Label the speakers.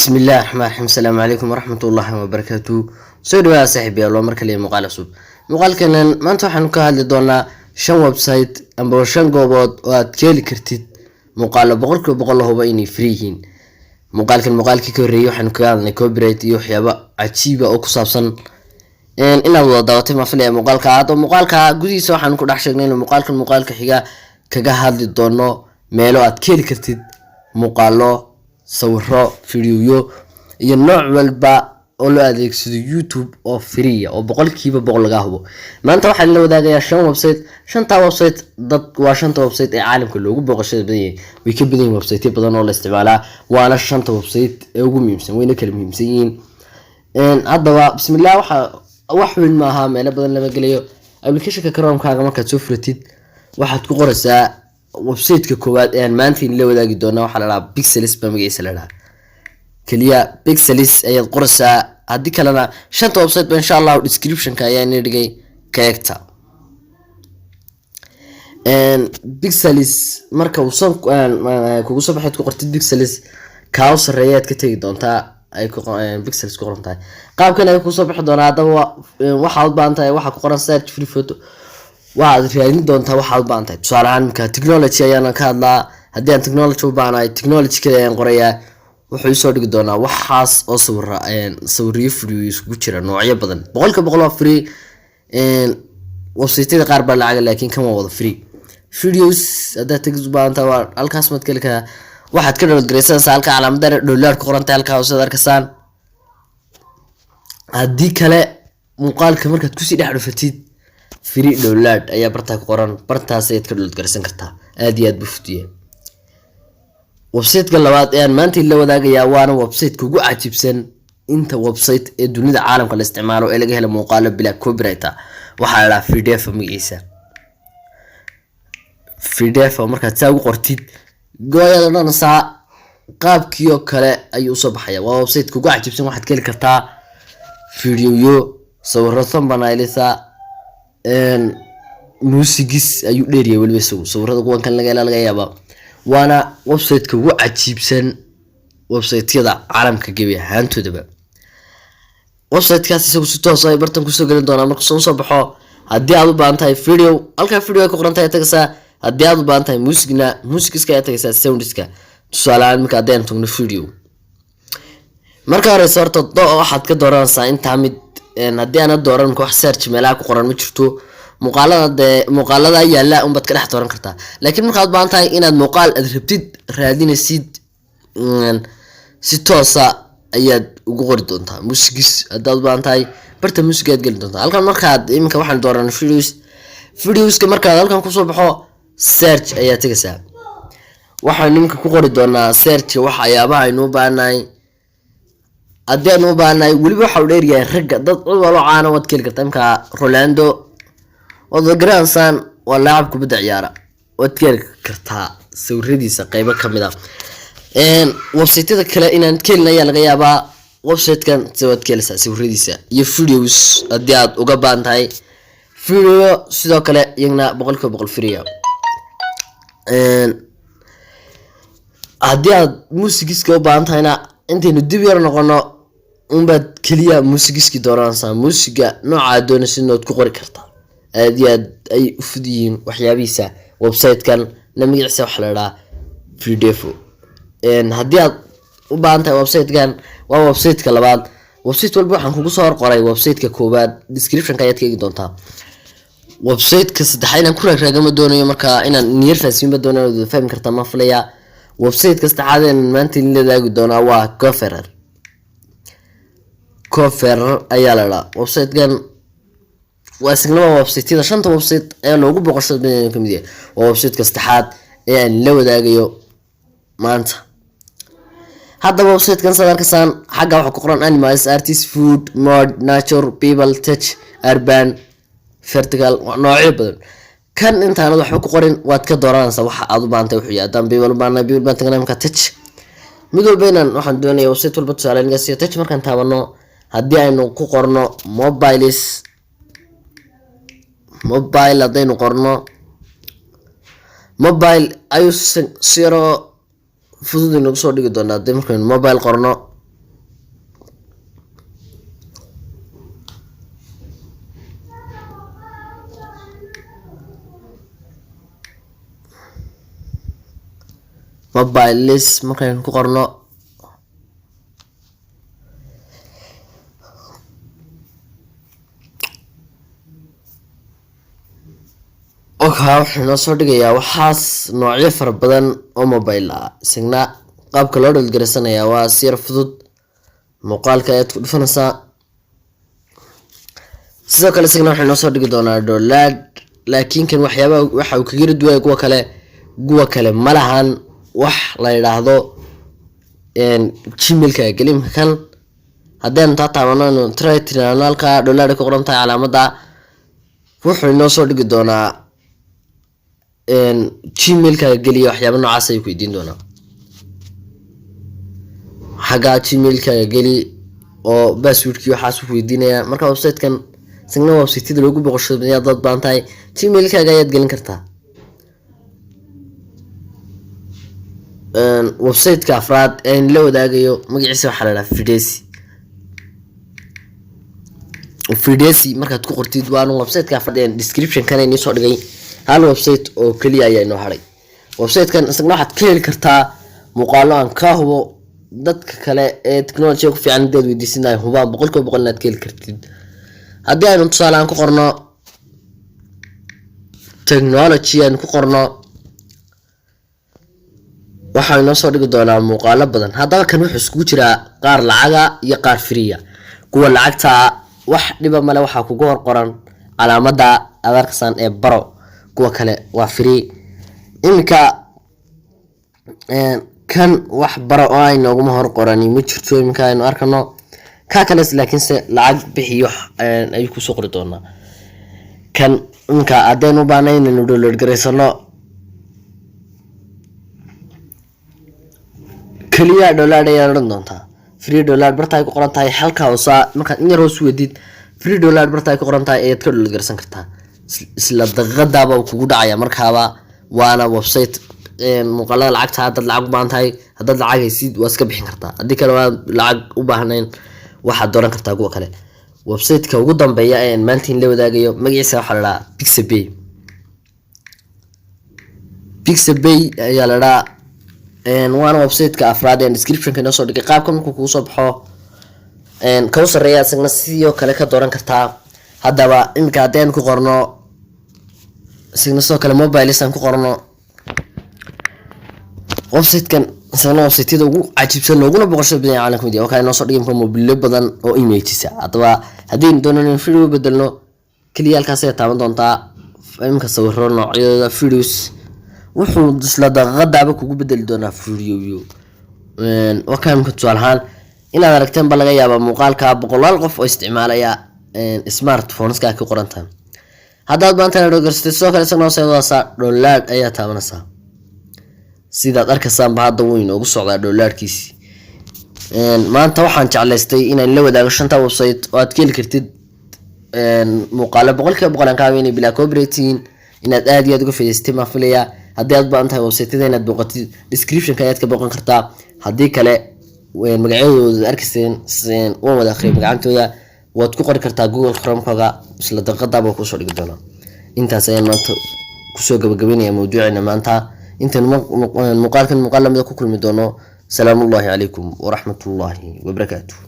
Speaker 1: Bismillahi raxmaan raxiim. Asalaamu calaykum waraxmatullaahi wabarakaatu. Soo dhawaada, saaxiibayaal, waa mar kale muuqaal cusub. Muuqaalkanan maanta waxaanu ka hadli doonaa shan website amba shan goobood oo aad ka heli kartid muuqaalo 100% la hubo inay free yihiin. Muuqaalkan muuqaalkii ka horreeyay waxaanu kaga hadlnay copyright iyo waxyaabo cajiiba oo ku saabsan. Inaad wada daawatay maa filaya muuqaalka. Hadda muuqaalka gudihiisa waxaanu ku dhex sheegnay inuu muuqaalkan muuqaalka xiga kaga hadli doono meelo aad ka heli kartid muuqaalo, sawiro, fidiyoyo iyo nooc walba oo loo adeegsado YouTube oo free oo 100% laga hubo. Maanta waxaan la wadaagayaa shan website. Shantaa website dad waa shanta website ee caalamka loogu booqashada badan yahay. Way ka badan yihiin websiteyo badan oo la isticmaalaa, waana shanta website ee ugu muhiimsan, wayna kala muhiimsan yihiin. Haddaba, bismillah, waxa wax weyn maaha, meelo badan lama gelayo. Applicationka Chromekaaga markaad soo furatid, waxaad ku qoraysaa websiteka koowaad ee aan maanta la wadaagi doona. Waxaa la dhahaa Pexels baa magaciisa la dhahaa. Keliya Pexels ayaad qoraysaa. Haddii kalena shanta website ba insha Allahu descriptionka ayaa ina dhigay, ka eegta. Pexels marka uu san kugu soo baxayd, ku qortid Pexels, kaa u sarreeya aad ka tegi doontaa ay Pexels ku qoran tahay. Qaabkan ay kusoo bixi doonaa. Haddaba waxaad u baahan tahay, waxaa ku qoran "search free photo". Waxaad raadin doontaa waxaad u baahan tahay. Tusaale ahaan, imika technology ayaana ka hadlaa. Haddii aan technology u baahanahay, technology kale ayaan qorayaa. Wuxuu isoo dhigi doonaa waxaas oo sawira, sawiriyo, video isugu jira noocyo badan. 100% waa free. Websiteyada qaar baa lacaga, laakiin kan waa wada free. Videos haddaad tagis u baahan tahay, waa halkaas maad keli karaa. Waxaad ka download garaysanaysaa halka calaamada download ku qoran tahay, halkaa hoose aad arkaysaan. Haddii kale, muuqaalka markaad kusii dhex dhufatid, "free download" ayaa bartaa ku qoran, bartaas ayaad ka download garaysan kartaa. Aad iyo aad buu fudiya. Websiteka labaad ee aan maanta la wadaagayaa, waana websiteka ugu cajiibsan inta website ee dunida caalamka la isticmaalo ee laga helo muuqaalo bilaa copyright ah, waxaa la dhahaa Videvo magaciisa. Videvo markaad saa ugu qortid, gooyaad odhanaysaa, qaabkii oo kale ayuu usoo baxaya. Waa websiteka ugu cajiibsan. Waxaad ka heli kartaa videoyo, sawiro, thumbnailsa, muusigis ayuu dheeryahay. Weliba isagu sawirada kuwan kan laga hela laga yaabaa. Waana websiteka ugu cajiibsan websiteyada caalamka gebi ahaantoodaba. Websitekaas isagu si toos ay bartan kusoo gelin doonaa. Markuu soo baxo, haddii aad u baahan tahay video, halkaa video ay ku qoran tahay tagaysaa. Haddii aad u baahan tahay muusigna, muusigiska ayaa tagaysaa, soundiska. Tusaale ahaan, marka haddii aan tagno video, marka horeyse horta waxaad ka dooranaysaa intaa mid. Haddii aanad dooran, marka wax search meelaha ku qoran ma jirto. Muuqaalada dee muuqaalada yaalla unbaad ka dhex dooran kartaa. Laakiin markaad u baahan tahay inaad muuqaal aad rabtid raadinaysid, si toosa ayaad ugu qori doontaa. Muusigis haddaad u baahan tahay, barta muusiga aad geli doontaa halkan. Markaad iminka waxaan dooran videos. Videoska markaad halkan kusoo baxo, search ayaa tegaysaa. Waxaan iminka ku qori doonaa searchka waxyaabaha aynu u baahannahay. Haddii aanu u baahannahay, weliba waxa uu dheeryahay ragga, dad cid walo caana waad ka heli kartaa. Imka Ronaldo waad garansaan, waa laacab kubadda ciyaara, waad ka heli kartaa sawiradiisa qeybo kamid a. Websiteyada kale inaan ka helin ayaa laga yaabaa. Websitekan se waad ka heleysaa sawiradiisa iyo videos. Haddii aad uga baahan tahay video, sidoo kale iyagna 100% free. Haddii aad muusigiska u baahan tahayna, intaynu dib yar noqono unbaad keliya muusigiski dooranaysaa. Muusiga nooca aad doonaysid waad ku qori kartaa. Aad iyo aad ay u fud yihiin waxyaabihiisa. Websitekan na magaciisa waxaa la dhahaa Videvo. Haddii aad u baahan tahay websitekan, waa websiteka labaad. Website walba waxaan kugu soo horqoray websiteka koowaad, descriptionka ayaad ka eegi doontaa. Websiteka saddexaad inaan ku raagraagama doonayo, marka inaan niyar fahansiinba doonayo, waad fahmi kartaa ma filaya. Websiteka saddexaad een maanta idin wadaagi doonaa waa Coverer. Coverer ayaa la dhahaa websitekan. Waa isgnaba websiteyada shanta website ee loogu boqoshada badan kamid yahay. Waa websiteka saddexaad ee aan la wadaagayo maanta. Haddaba websitekan saad arkaysaan, xagga waxaa ku qoran animals, artist, food, mode, nature, people, tech, urban, vertical, noocyo badan. Kan intaanad waxba ku qorin waad ka dooranaysaa waxa aad u baahantay. Wuxuu yahay, haddaan people u baahnay, people baan tagnaa. Marka tech mid walba inaan waxaan doonaya website walba tusaale naga siiyo. Tech markaan taabano, haddii aynu ku qorno mobiles, mobile haddaynu qorno, mobile ayuu si yaroo fudud inagu soo dhigi doonaa. Haddii markaynu mobile qorno, Mobiles markaynu ku qorno, oka wuxuu inoo soo dhigayaa waxaas noocyo fara badan oo mobile ah. Isagna qaabka loo download garaysanayaa waa si yar fudud. Muuqaalka ayaad ku dhufanaysaa. Sidoo kale isagna wuxuu inoo soo dhigi doonaa download, laakiin kan waxyaabaha waxa uu kaga duwaya kuwa kale ma lahan wax la yidhaahdo Gmailka gelimka. Kan haddaynu taa taabano, inu try tiraano, halkaa download ku qoran tahay calaamadda, wuxuu inoo soo dhigi doonaa Gmailka geliya, waxyaaba noocaas ayuu ku weydiin doonaa. Xaggaa Gmailkaaga geli oo passwordkii waxaas ku weydiinaya. Marka websitekan isagna websiteyada loogu boqoshada badan dad baan tahay, Gmailkaaga ayaad gelin kartaa. Websiteka afraad ee la wadaagayo magaciisa waxaa la dhahaa Videezy. Videezy markaad ku qortid, waana websiteka afraad ee description-kan inii soo dhigay. Hal website oo keliya ayaa inoo hadhay. Websitekan isagna waxaad ka heli kartaa muuqaalo aan ka hubo dadka kale ee technology ku fiican hadaad weydiisin ay hubaan 100% inaad ka heli kartid. Haddii aynu tusaale aan ku qorno technology aynu ku qorno, waxaa inoo soo dhigi doonaa muuqaalo badan. Haddaba kan wuxuu iskugu jiraa qaar lacaga iyo qaar free ah. Kuwa lacagta wax dhiba male, waxaa kugu hor qoran calaamada aad arkaysaan ee baro. Kuwa kale waa free. Iminka kan wax baro oo ay nooguma hor qorani ma jirto iminka aynu arkano ka kale, laakiinse lacag bixiyo ayuu kusoo qori doonaa. Kan iminka haddaynu u baahnay inaynu download garaysano, keliya download ayaad odhan doontaa. Free download barta ay ku qoran tahay halka hoosa, markaad in yar hoos wedid, free download barta ay ku qoran tahay ayaad ka download garaysan kartaa. Isla daqiiqadaaba uu kugu dhacaya markaaba. Waana website muuqaalada lacagta. Haddaad lacag u baahan tahay, haddaad lacag haysid, waa iska bixin kartaa. Haddii kale waad lacag u baahnayn, waxaad dooran kartaa kuwa kale. Websiteka ugu dambeeya ee maanta in la wadaagayo magaciisa waxaa la dhahaa Pixabay. Pixabay ayaa la dhahaa, waana websiteka afraad ee descriptionka inoo soo dhigay. Qaabka markuu kugu soo baxo, ka u sarreeya isagna sidoo kale ka dooran kartaa. Haddaba iminka haddii aan ku qorno isagna sidoo kale mobiles aan ku qorno, websitekan isagna websiteyada ugu cajiibsan looguna boqoshada badan yahay caalamka mid yahay. Wakaa inoo soo dhigay marka mobilo badan oo images ah. Haddaba haddaynu doonano in video bedelno, keliya halkaas ayaad taaban doontaa. Iminka sawiro noocyadooda, videos, wuxuu isla daqiiqadaaba kugu bedeli doonaa videoyo. Wakaa imika tusaale ahaan inaad aragteen ba laga yaabaa muuqaalka boqolaal qof oo isticmaalaya smartphoneska ku qorantahay. Haddaad maanta garsatay, sidoo kale isagna hooseydaasa download ayaa taabanaysaa. Sidaad arkaysaanba hadda wuu inoogu socdaa downloadkiisi. Maanta waxaan jeclaystay inaan la wadaago shanta website oo aad ka heli kartid muuqaalo 100% aan ka inay bilaa copyright yihiin. Inaad aad iyo aad uga faa'iidaysatay maan filayaa. Haddii aad baahan tahay websiteyada inaad booqatid, descriptionka ayaad ka booqan kartaa. Haddii kale magacyadooda arkayseen, waan wada akhriyay magacantooda, waad ku qori kartaa Google Chrome-kaaga, isla daqiiqadaaba kusoo dhigi doonaa. Intaas ayaan maanta kusoo gabagabeynaya mawduuceena maanta. Intaynu muuqaalkan muuqaal lamida ku kulmi doono, salaamullahi calaykum waraxmatullaahi wabarakaatuh.